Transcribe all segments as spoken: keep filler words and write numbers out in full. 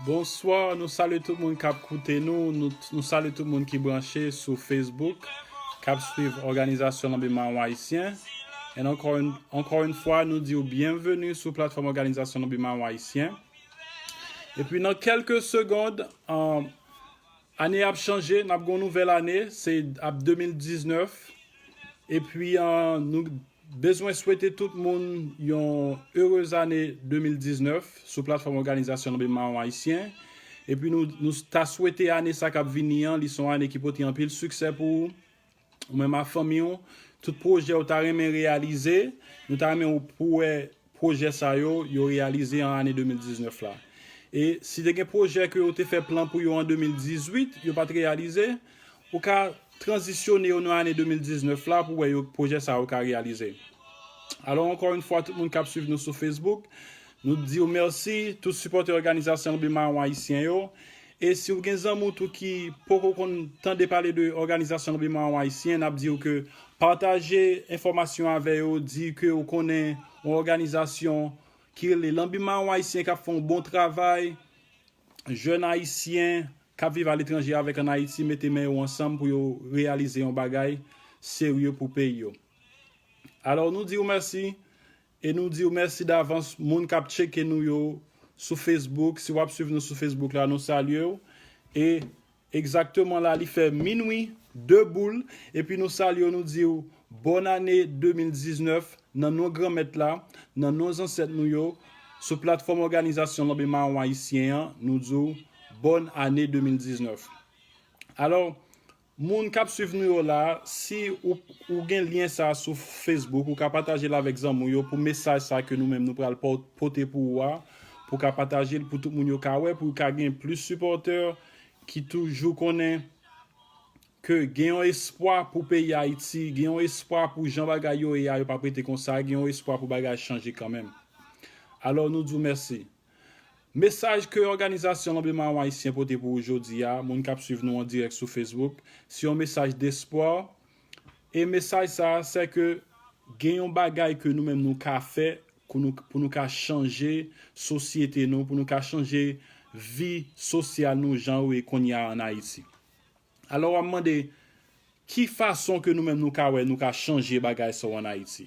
Bonswa, nou salye tout moun k ap koute nou, nou, nou salye tout moun ki branche sou Facebook, k ap swiv Òganizasyon Lanbi Mawon Ayisyen. And encore une, encore une fois, nou di w byenveni sou platfòm Òganizasyon Lanbi Mawon Ayisyen. Epi nan kèlke segond, um, ane ap chanje, n ap gen yon nouvèl ane, se ap de mil diznèf. Epi, uh, nou bezwen swete tout moun yon erez ane de mil diznèf sou platfòm Òganizasyon Lanbi Mawon Ayisyen. Epi nou, nou ta swete ane sa k ap vini an, li se yon ane ki pote anpil siksè pou ou, ou menm ak fanmi w. Tout pwojè ou ta renmen reyalize, nou ta renmen w pou wè pwojè sa yo, yo reyalize an ane de mil diznèf la. E si te gen pwojè ke ou te fè plan pou yo an de mil dizuit, yo pa t reyalize, ou ka tranzisyone yo nan ane de mil diznèf la pou wè yo, pwojè sa yo ka reyalize. Alò, encore une fois, tout moun k ap swiv nou sou Facebook, nou di w mèsi, tout sipòtè Òganizasyon Lanbi Mawon Ayisyen yo. E si w gen zanmi w tou ki poko konn tande pale de Òganizasyon Lanbi Mawon Ayisyen, n ap di w ke pataje enfòmasyon avè yo, di ke w konnen yon òganizasyon ki rele Lanbi Mawon Ayisyen k ap fè yon bon travay. Jèn ayisyen k ap viv aletranje avèk ann Ayiti mete men yo ansanm pou yo reyalize yon bagay serye pou peyi yo. Alò, nou di w mèsi e nou di w mèsi davans moun k ap tcheke nou yo sou Facebook. Si w ap swiv nou sou Facebook la, nou salye w. E egzakteman la, li fè minwi, de boul, epi nou salye w, nou di w bòn ane de mil diznèf nan non Granmèt la, nan non zansèt nou yo, sou platfòm Òganizasyon Lanbi Mawon Ayisyen an, nou di w bòn ane de mil diznèf. Alò, moun k ap swiv nou yo la, si ou, ou gen lyen sa a sou Facebook, ou ka pataje l avèk zanmi w yo pou mesaj sa a ke nou menm nou pral pò-, pote pou ou a, pou w ka pataje l pou tout moun yo ka wè, pou ka gen plis sipòtè ki toujou konnen ke gen yon espwa pou peyi Ayiti, gen yon espwa pou jan bagay yo ye a, yo p ap rete konsa, gen yon espwa pou bagay chanje kanmenm. Alò, nou di w mèsi. Mesaj ke Òganizasyon Lanbi Mawon Ayisyen pote pou ou jodi a, moun k ap swiv nou an dirèk sou Facebook, se yon mesaj despwa. E mesaj sa a, se ke gen yon bagay ke nou menm nou ka fè pou nou, pou nou ka chanje sosyete nou, pou nou ka chanje vi sosyal nou, jan yo ye kounye a ann Ayiti. Alò, w ap mande, ki fason ke nou menm nou ka wè nou ka chanje bagay sa yo ann Ayiti?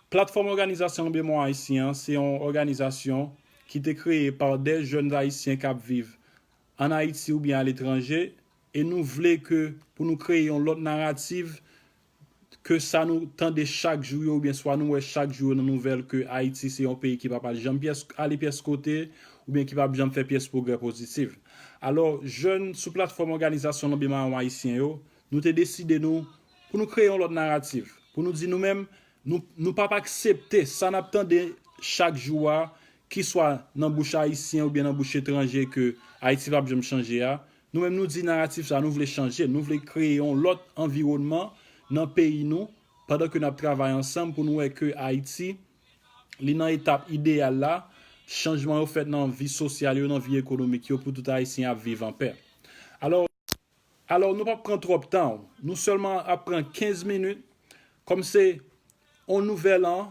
Platfòm Òganizasyon Lanbi Mawon Ayisyen an, se yon òganizasyon ki te kreye pa de jèn ayisyen k ap viv ann Ayiti oubyen aletranje, e nou vle ke pou nou kreye yon lòt narativ ke sa nou tande chak jou yo, oubyen swa nou wè chak jou yo nan nouvèl ke Ayiti se yon peyi ki pa pral janm pyès, ale pyès kote, oubyen ki p ap janm fè pyès pwogrè pozitif. Alò, jèn sou platfòm Òganizasyon Lanbi Mawon Ayisyen yo, nou te deside nou, pou nou kreye yon lòt narativ, pou nou di nou menm, nou, nou p ap aksepte sa n ap tande chak jou a, ki swa nan bouch ayisyen oubyen nan bouch etranje ke Ayiti p ap janm chanje a. Nou menm nou di narativ sa, nou vle chanje, nou vle kreye yon lòt anviwònman nan peyi nou, pandan ke n ap travay ansanm pou nou wè ke Ayiti, li nan etap ideyal la, chanjman yo fèt nan vi sosyal yo, nan vi ekonomik yo, pou tout Ayisyen ap viv anpè. Alò, alò, nou p ap pran twòp tan, nou sèlman ap pran kenz minit, kòm se yon nouvèl an,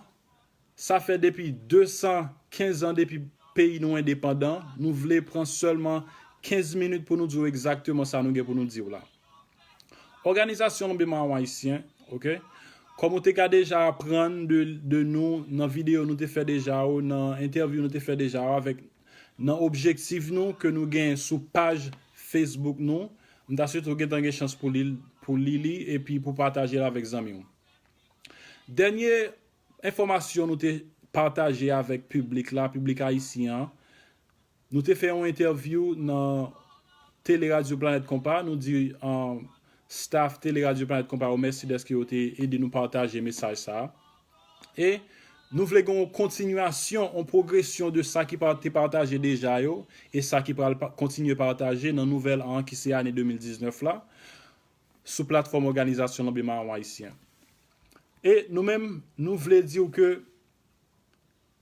sa fè depi de san kenz an depi peyi nou endepandan, nou vle pran sèlman kenz minit pou nou di w egzakteman sa nou gen pou nou di w la. Òganizasyon Lanbi Mawon Ayisyen, oke? Kòm ou te ka deja aprann de, de nou nan videyo nou te fè deja yo, nan entèvyou nou te fè deja yo, avèk, nan objektif nou ke nou gen sou paj Facebook nou, m ta swete w gentan gen chans pou li, pou li li, epi pou pataje l avèk zanmi w. Dènye enfòmasyon nou te pataje avèk piblik la, piblik ayisyen an, nou te fè yon entèvyou nan Tele Radyo Planèt Konpa. Nou di, um, staff Tele Radyo Planèt Konpa yo mèsi dèske yo te ede nou pataje mesaj sa a. E nou vle gen yon kontinyasyon, yon pwogresyon de sa ki pa-, te pataje deja yo, e sa ki pral pa-, kontinye pataje nan nouvèl an ki se ane de mil diznèf la, sou platfòm Òganizasyon Lanbi Mawon Ayisyen. E nou menm, nou vle di w ke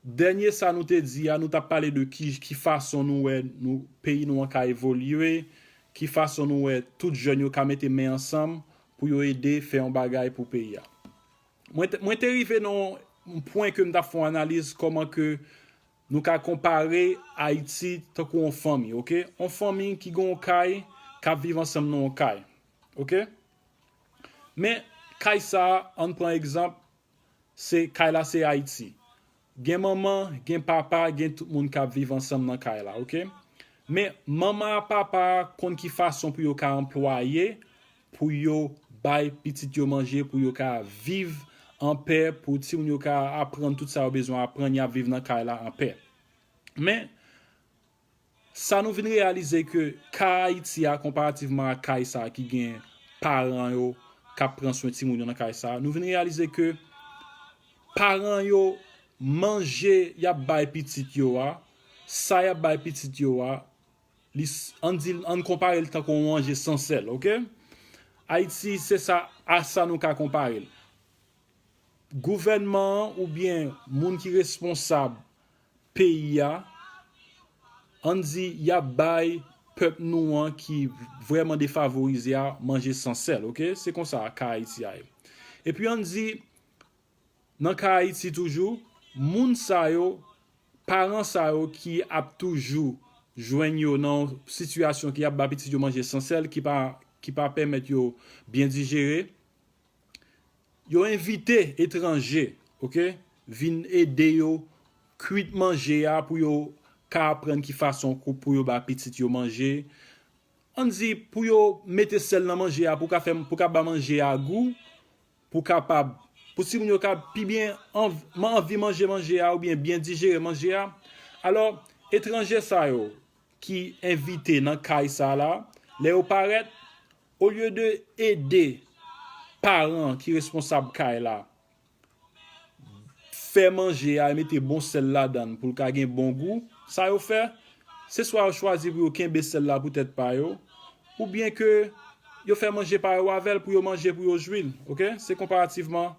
dènye sa nou te di a, nou t ap pale de ki, ki fason nou wè nou, peyi nou an ka evolye, ki fason nou wè tout jèn yo ka mete men ansanm pou yo ede fè yon bagay pou peyi a. Mwen te, mwen te rive nan yon pwen ke m t ap fè yon analiz kòman ke Nou ka konpare Ayiti tankou yon fanmi, oke? Yon fanmi ki gen yon kay, k ap viv ansanm nan yon kay, oke? Men, kay sa a, ann pran egzanp, se, kay la se Ayiti. Gen manman, gen papa, gen tout moun k ap viv ansanm nan kay la, oke? Men, manman ak papa a konn ki fason pou yo ka anplwaye, pou yo bay pitit yo manje, pou yo ka viv anpè, pou timoun yo ka aprann tout sa yo bezwen aprann, y ap viv nan kay la anpè. Men, sa nou vin reyalize ke ka Ayiti a, konparativman ak kay sa a ki gen paran yo k ap pran swen timoun yo nan kay sa a, nou vin reyalize ke paran yo, manje y ap bay pitit yo a, sa y ap bay pitit yo a, li, ann di, ann konpare l tankou yon manje san sèl, oke? Ayiti, se sa, a sa nou ka konpare l. Gouvènman an oubyen moun ki responsab peyi a, ann di, y ap bay pèp nou an ki vrèman defavorize a manje san sèl, oke? Se konsa ka Ayiti a ye. Epi ann di, nan ka Ayiti toujou, moun sa yo, paran sa yo ki ap toujou jwenn yo nan yon sitiyasyon ki ap ba pitit yo manje san sèl, ki pa, ki pa pèmèt yo byen dijere, yo envite etranje, oke, vin ede yo kwit manje a pou yo ka aprann ki fason pou, pou yo ba pitit yo manje. Ann di, pou yo mete sèl nan manje a, pou ka fè, pou ka ba manje a gou, pou kapab, pou timoun yo ka pi byen anv-, man-, anvi manje manje a oubyen byen dijere manje a. Alò, etranje sa yo ki envite nan kay sa la, lè yo parèt, olye de ede paran ki responsab kay la fè manje a e mete bon sèl ladan l pou l ka gen bon gou, sa yo fè, se swa yo chwazi pou yo kenbe sèl la pou tèt pa yo, oubyen ke yo fè manje pa yo avè l pou yo manje, pou yo jwi l, oke? Se konparativman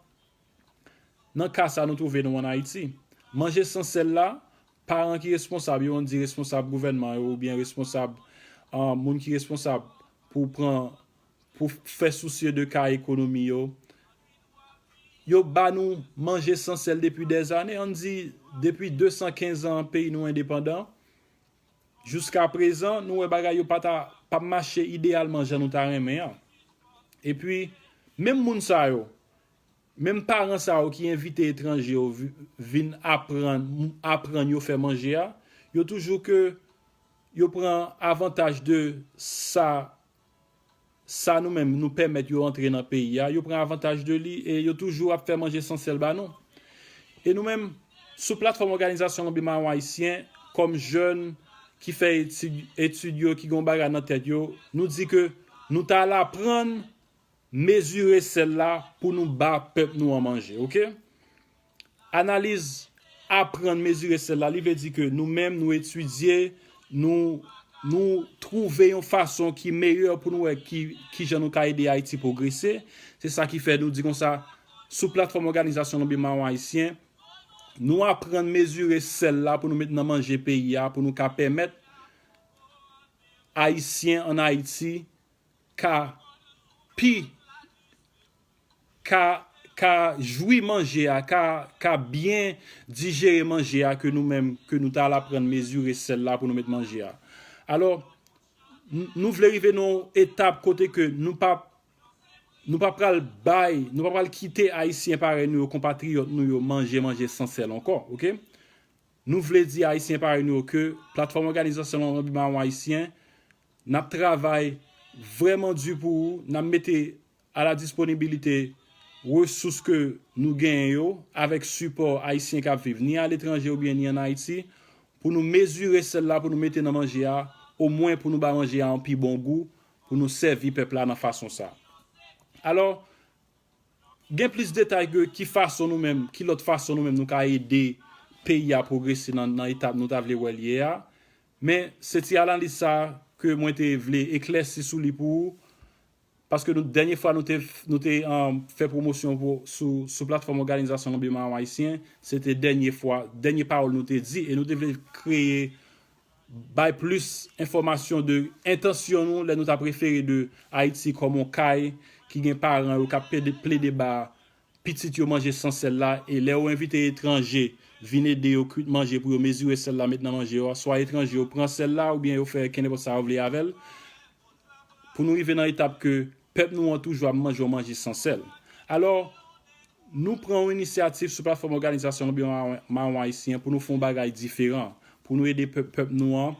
nan ka sa nou twouve nou ann Ayiti. Manje san sèl la, paran ki responsab yo, ann di responsab gouvènman yo, oubyen responsab, ah, moun ki responsab pou pran, pou fè sousye de ka ekonomi yo, yo ba nou manje san sèl depi dèzane, ann di depi de san kenz an peyi nou endepandan, jiska prezan, nou wè bagay yo pa ta, p ap mache ideyalman jan nou ta renmen an. Epi, menm moun sa yo, menm paran sa yo ki envite etranje yo vi-, vin aprann, aprann yo fè manje a, yo toujou ke yo pran avantaj de sa, sa nou menm nou pèmèt yo antre nan peyi a, yo pran avantaj de li e yo toujou ap fè manje san sèl ba nou. E nou menm, sou platfòm Òganizasyon Lanbi Mawon Ayisyen, kòm jèn ki fè etid, etid yo, ki gen yon bagay nan tèt yo, nou di ke nou t al aprann mezire sèl la pou nou ba pèp nou an manje, oke? Analiz aprann mezire sèl la, li vle di ke nou menm, nou etidye, nou, nou twouve yon fason ki meyè pou nou wè ki, kijan nou ka ede Ayiti pwogrese. Se sa ki fè nou di konsa, sou platfòm Òganizasyon Lanbi Mawon Ayisyen, nou aprann mezire sèl la pou nou met nan manje peyi a, pou nou ka pèmèt Ayisyen ann Ayiti ka pi, ka, ka jwi manje a, ka, ka byen dijere manje a ke nou menm, ke nou t al aprann mezire sèl la pou nou met manje a. Alò, n-, nou vle rive nan yon etap kote ke nou pa, nou pa pral bay, nou pa pral kite Ayisyen parèy nou yo, konpatriyòt nou yo, manje, manje san sèl ankò, oke? Nou vle di Ayisyen parèy nou yo ke Platfòm Òganizasyon Lanbi Mawon Ayisyen, n ap travay vrèman di pou ou, n ap mete a la disponibilite resous ke nou genyen yo, avèk sipò Ayisyen k ap viv ni aletranje oubyen ni ann Ayiti, pou nou mezire sèl la, pou nou mete nan manje a, omwen pou nou ba manje a yon pi bon gou, pou nou sèvi pèp la nan fason sa. Alò, gen plis detay ke ki fason nou menm, ki lòt fason nou menm nou ka ede peyi a pwogrese nan, nan etap nou ta vle wè l ye a. Men se ti analiz sa ke mwen te vle eklèsi sou li pou ou, paske nou, dènye fwa nou te, nou te, um, fè pwomosyon pou, sou, sou platfòm Òganizasyon Lanbi Mawon Ayisyen, se te dènye fwa, dènye pawòl nou te di, e nou te vle kreye, bay plis enfòmasyon de entansyon nou lè nou ta prefere de Ayiti kòm yon kay ki gen paran yo k ap plede, plede ba pitit yo manje san sèl la, e lè yo envite etranje vin ede yo kwit manje pou yo mezire sèl la met nan manje yo a, swa etranje yo pran sèl la oubyen yo fè kenenpòt sa yo vle avè l, pou nou rive nan etap ke pèp nou an toujou ap manje yon manje san sèl. Alò, nou pran yon inisyativ sou platfòm Òganizasyon Lonbyen Mawon Ayisyen pou nou fè yon bagay diferan, pou nou ede pèp, pèp nou an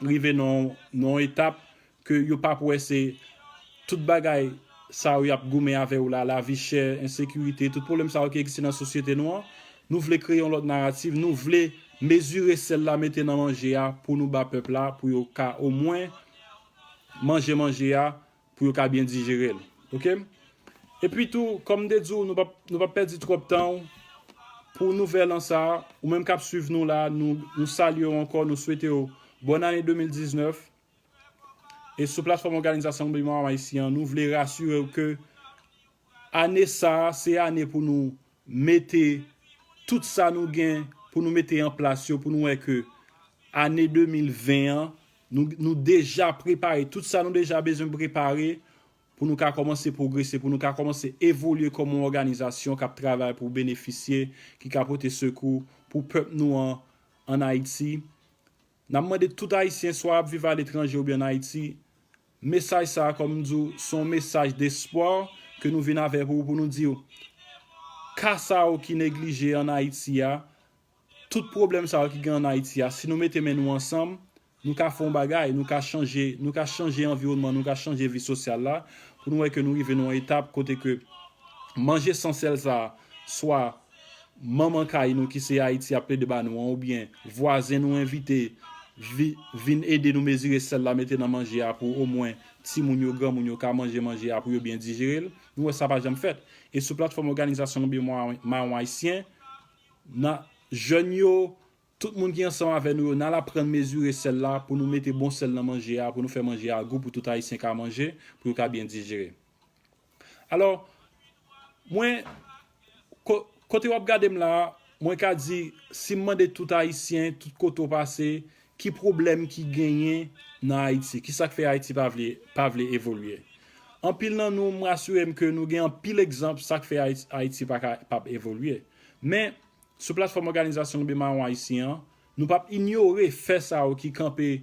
rive nan, nan yon etap ke yo p ap wè se tout bagay sa yo y ap goumen avè yo la, lavi chè, ensekirite, tout pwoblèm sa yo ki egziste nan sosyete nou an, nou vle kreye yon lòt naratif, nou vle mezire sèl la mete nan manje a pou nou ba pèp la, pou yo ka omwen manje manje a, pou yo ka byen dijere l. Oke? Epi tou, kòm m te di w, nou p ap, nou p ap pèdi twòp tan w pou nouvèl an sa a. Ou menm k ap swiv nou la, nou, nou salye w ankò, nou swete w bòn ane de mil diznèf. E sou platfòm Òganizasyon Lonbyen Mawon Ayisyen an, nou vle rasire w ke ane sa a, se ane pou nou mete tout sa nou gen, pou nou mete an plas yo, pou nou wè ke ane de mil ven an, nou, nou deja prepare. Tout sa nou deja bezwen prepare pou nou ka kòmanse pwogrese, pou nou ka kòmanse evolye kòm yon òganizasyon k ap travay pou benefisye, ki ka pote sekou pou pèp nou an, ann Ayiti. N ap mande tout Ayisyen, swa ap viv aletranje oubyen ann Ayiti, mesaj sa a, kòm m di w, se yon mesaj despwa ke nou vin avè pou, pou nou di w, ka sa yo ki neglije ann Ayiti a, tout pwoblèm sa yo ki gen ann Ayiti a, si nou mete men nou ansanm, nou ka fè yon bagay, nou ka chanje, nou ka chanje anviwònman, nou ka chanje vi sosyal la, pou nou wè ke nou rive nan yon etap kote ke manje san sèl sa a, swa manman kay nou ki se Ayiti ap plede ba nou an, oubyen vwazen nou envite vi-, vin ede nou mezire sèl la mete nan manje a pou omwen timoun yo, granmoun yo ka manje manje a pou yo byen dijere l, nou wè sa pa janm fèt. E sou platfòm Òganizasyon Lonbyen Mawon Ayisyen, nan jèn yo, tout moun ki ansanm avè nou yo, n al aprann mezire sèl la pou nou mete bon sèl nan manje a, pou nou fè manje a gou pou tout Ayisyen ka manje, pou yo ka byen dijere. Alò, mwen, ko-, kote w ap gade m la a, mwen ka di, si m mande tout Ayisyen, tout kote w pase, ki pwoblèm ki genyen nan Ayiti? Kisa k fè Ayiti pa vle, pa vle evolye? Anpil nan nou, m rasire m ke nou gen anpil egzanp sa k fè Ayiti, Ayiti pa ka, p ap evolye. Men, sou platfòm Òganizasyon Lonbyen Mawon Ayisyen an, nou p ap inyore fè sa yo ki kanpe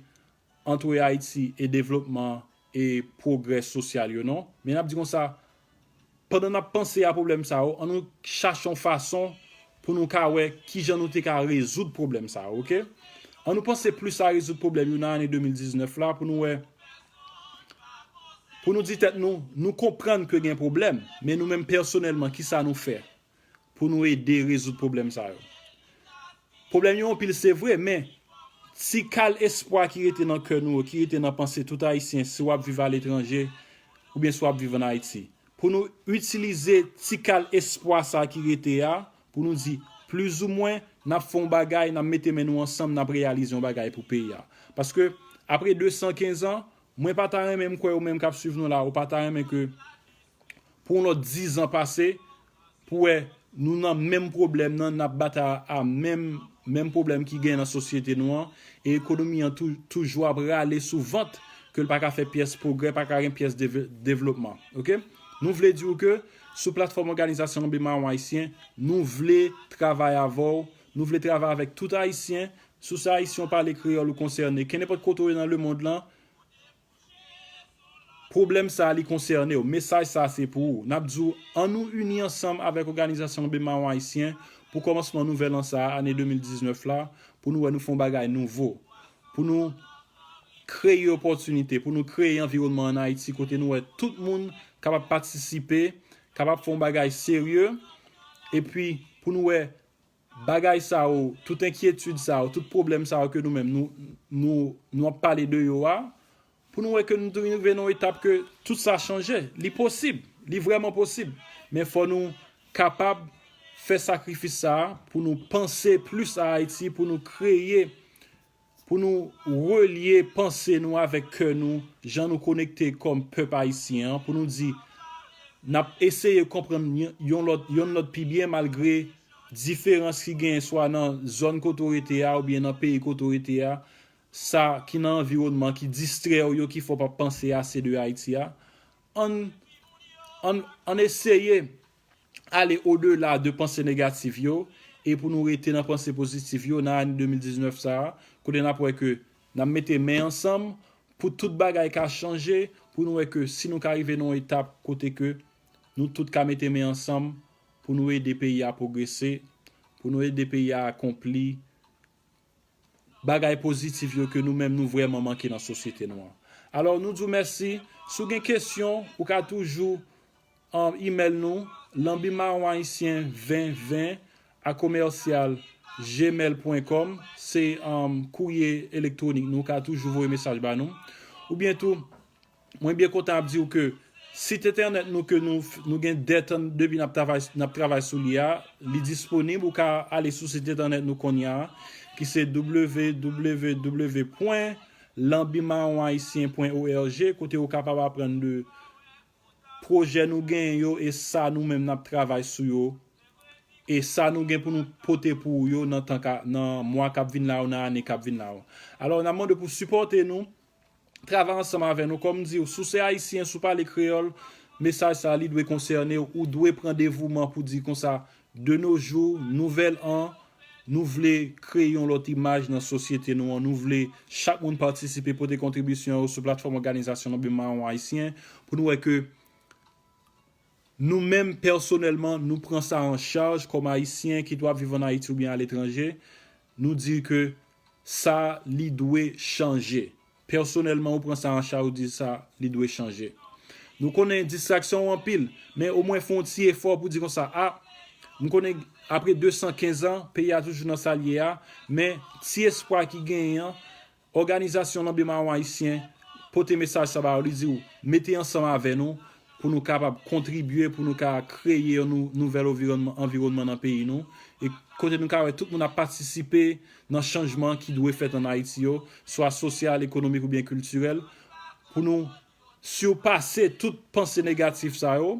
ant Ayiti e devlopman e pwogrè sosyal yo, non. Men n ap di konsa, pandan n ap panse a pwoblèm sa yo, ann nou chache yon fason pou nou ka wè kijan nou te ka rezoud pwoblèm sa yo, oke? Ann nou panse plis a rezoud pwoblèm yo nan ane de mil diznèf la, pou nou wè, pou nou di tèt nou, nou konprann ke gen pwoblèm, men nou menm pèsonèlman, kisa nou fè pou nou ede rezoud pwoblèm sa yo? Pwoblèm yo anpil, se vre, men ti kal espwa ki rete nan kè nou yo, ki rete nan panse tout Ayisyen, si w ap viv aletranje, oubyen si w ap viv ann Ayiti, pou nou itilize ti kal espwa sa a ki rete a, pou nou di, plizoumwen, n ap fè yon bagay, n ap mete men nou ansanm, n ap reyalize yon bagay pou peyi a. Paske, apre de san kenz an, mwen pa ta renmen, m kwè ou menm k ap swiv nou la, ou pa ta renmen ke pou yon lòt diz an pase, pou wè nou nan menm pwoblèm nan, n ap batay a menm, menm pwoblèm ki gen nan sosyete nou an, e ekonomi an tou, toujou ap rale sou vant, ke l pa ka fè pyès pwogrè, pa ka gen pyès deve-, devlopman. Oke? Nou vle di w ke sou platfòm Òganizasyon Lonbyen Mawon Ayisyen, nou vle travay avè w, nou vle travay avèk tout Ayisyen, sou sa Ayisyen w pale kreyòl ou konsène, kenenpòt kote w ye nan lemonn lan, pwoblèm sa a, li konsène w. Mesaj sa a, se pou ou. N ap di w, ann nou ini ansanm avèk Òganizasyon Lonbyen Mawon Ayisyen pou kòmansman nouvèl an sa a, ane de mil diznèf la, pou nou wè nou fè yon bagay nouvo. Pou nou kreye opòtinite, pou nou kreye anviwònman ann Ayiti kote nou wè tout moun kapab patisipe, kapab fè yon bagay serye, epi pou nou wè bagay sa yo, tout enkyetid sa yo, tout pwoblèm sa yo ke nou menm nou, nou, nou ap pale de yo a, pou nou wè ke nou rive nan yon etap ke tout sa chanje. Li posib, li vrèman posib. Men fò nou kapab fè sakrifis sa a pou nou panse plis a Ayiti, pou nou kreye, pou nou relye panse nou avèk kè nou, jan nou konekte kòm pèp ayisyen an, pou nou di, n ap eseye konprann yon, yon lòt, yonn lòt pi byen malgre diferans ki genyen swa nan zòn kote w rete a oubyen nan peyi kote w rete a, sa ki nan anviwònman ki distrè w yo ki fè w p ap panse ase de Ayiti a. Ann, ann, ann eseye ale odela de panse negatif yo e pou nou rete nan panse pozitif yo nan ane de mil diznèf sa a, kote n ap wè ke n ap mete men ansanm pou tout bagay ka chanje, pou nou wè ke si nou ka rive nan yon etap kote ke nou tout ka mete men ansanm pou nou ede peyi a pwogrese, pou nou ede peyi a akonpli bagay pozitif yo ke nou menm nou vrèman manke nan sosyete nou an. Alò, nou di w mèsi. Si w gen kesyon, ou ka toujou um, imèl nou, lanbi mawon ayisyen ven ven a commercial gmail point com. Se um, kourye elektwonik nou, ou ka toujou voye mesaj ba nou. Oubyen tou, mwen byen kontan ap di w ke sit entènèt nou ke nou, nou gen dèt an depi n ap travay, n ap travay sou li a, li disponib. Ou ka ale sou sit entènèt nou kounye a, ki se w w w pwen lanbi mawon ayisyen pwen org, kote ou kapab aprann de pwojè nou genyen yo e sa nou menm n ap travay sou yo, e sa nou gen pou nou pote pou ou yo nan tan ka, nan mwa k ap vin la yo, nan ane k ap vin la yo. Alò, n ap mande w pou w sipòte nou, travay ansanm avè nou. Kòm m di w, si w se ayisyen, si w pale kreyòl, mesaj sa a, li dwe konsène w. Ou dwe pran devouman pou di konsa, de nos jours, nouvèl an, nou vle kreye yon lòt imaj nan sosyete nou an. Nou vle chak moun patisipe, pote kontribisyon yo sou platfòm òganizasyon Lanbi Mawon Ayisyen pou nou wè ke nou menm, pèsonèlman, nou pran sa an chaj kòm Ayisyen, kit w ap viv ann Ayiti oubyen aletranje. Nou di ke sa, li dwe chanje. Pèsonèlman, ou pran sa an chaj, ou di sa, li dwe chanje. Nou konnen distraksyon yo anpil, men omwen fè yon ti efò pou di konsa, a, m konnen apre de san kenz an, peyi a toujou nan sa l ye a, men ti espwa ki genyen an, òganizasyon Lanbi Mawon Ayisyen pote mesaj sa ba yo, li di w, mete ansanm avè nou pou nou kapab kontribye, pou nou ka kreye yon nou, nouvèl anviwònman, anviwònman nan peyi nou. E kote nou ka wè tout moun ap patisipe nan chanjman ki dwe fèt ann Ayiti yo, swa sosyal, ekonomik oubyen kiltirèl, pou nou sipase tout panse negatif sa yo,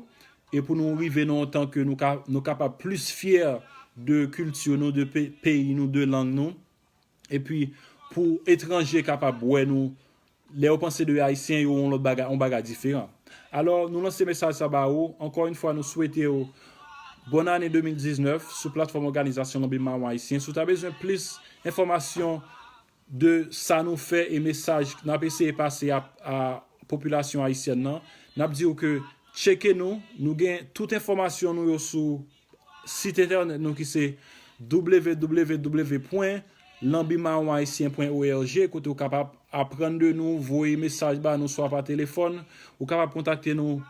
e pou nou rive nan yon tan ke nou ka, nou kapab plis fyè de kilti nou, de pe-, peyi nou, de lang nou, epi pou etranje kapab wè nou, lè yo panse de Ayisyen, yo wè yon lòt bagay, yon bagay diferan. Alò, nou lanse mesaj sa ba ou. Ankò yon fwa, nou swete w bòn ane de mil diznèf sou platfòm òganizasyon Lanbi Mawon Ayisyen. Si w ta bezwen plis enfòmasyon de sa nou fè e mesaj n ap eseye pase a, a popilasyon ayisyèn nan, n ap di w ke tcheke nou, nou gen tout enfòmasyon nou yo sou sit entènèt nou ki se w w w pwen lanbi mawon ayisyen pwen org, kote w kapab aprann de nou, voye mesaj ba nou swa pa telefòn, ou kapab kontakte nou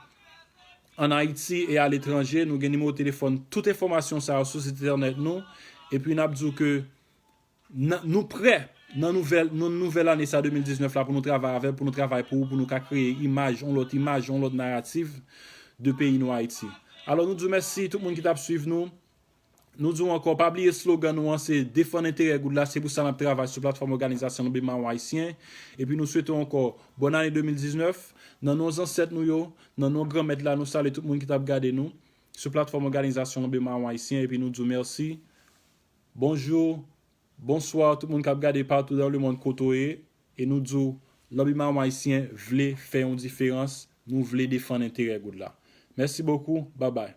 ann Ayiti e aletranje. Nou gen nimewo telefòn, tout enfòmasyon sa yo sou sit entènèt nou. Epi n ap di w ke nan, nou prè nan nouvèl, nan nouvèl ane sa de mil diznèf la pou nou travay avè l, pou nou travay pou ou, pou nou ka kreye imaj, yon lòt imaj, yon lòt naratif de peyi nou Ayiti. Alò, nou di w mèsi tout moun ki t ap swiv nou. Nou di w ankò, pa bliye slogan nou an, se defann enterè goud la, se pou sa n ap travay sou platfòm òganizasyon Lanbi Mawon Ayisyen. Epi nou swete w ankò bòn ane de mil diznèf, nan non zansèt nou yo, nan non Granmèt la, nou salye tout moun ki t ap gade nou sou platfòm òganizasyon Lanbi Mawon Ayisyen, epi nou di w mèsi. Bonjou, bonswa, tout moun k ap gade partout dans le monde kote w ye, e nou di w, Lanbi Mawon Ayisyen vle fè yon diferans, nou vle defann enterè goud la. Mèsi bokou, babay.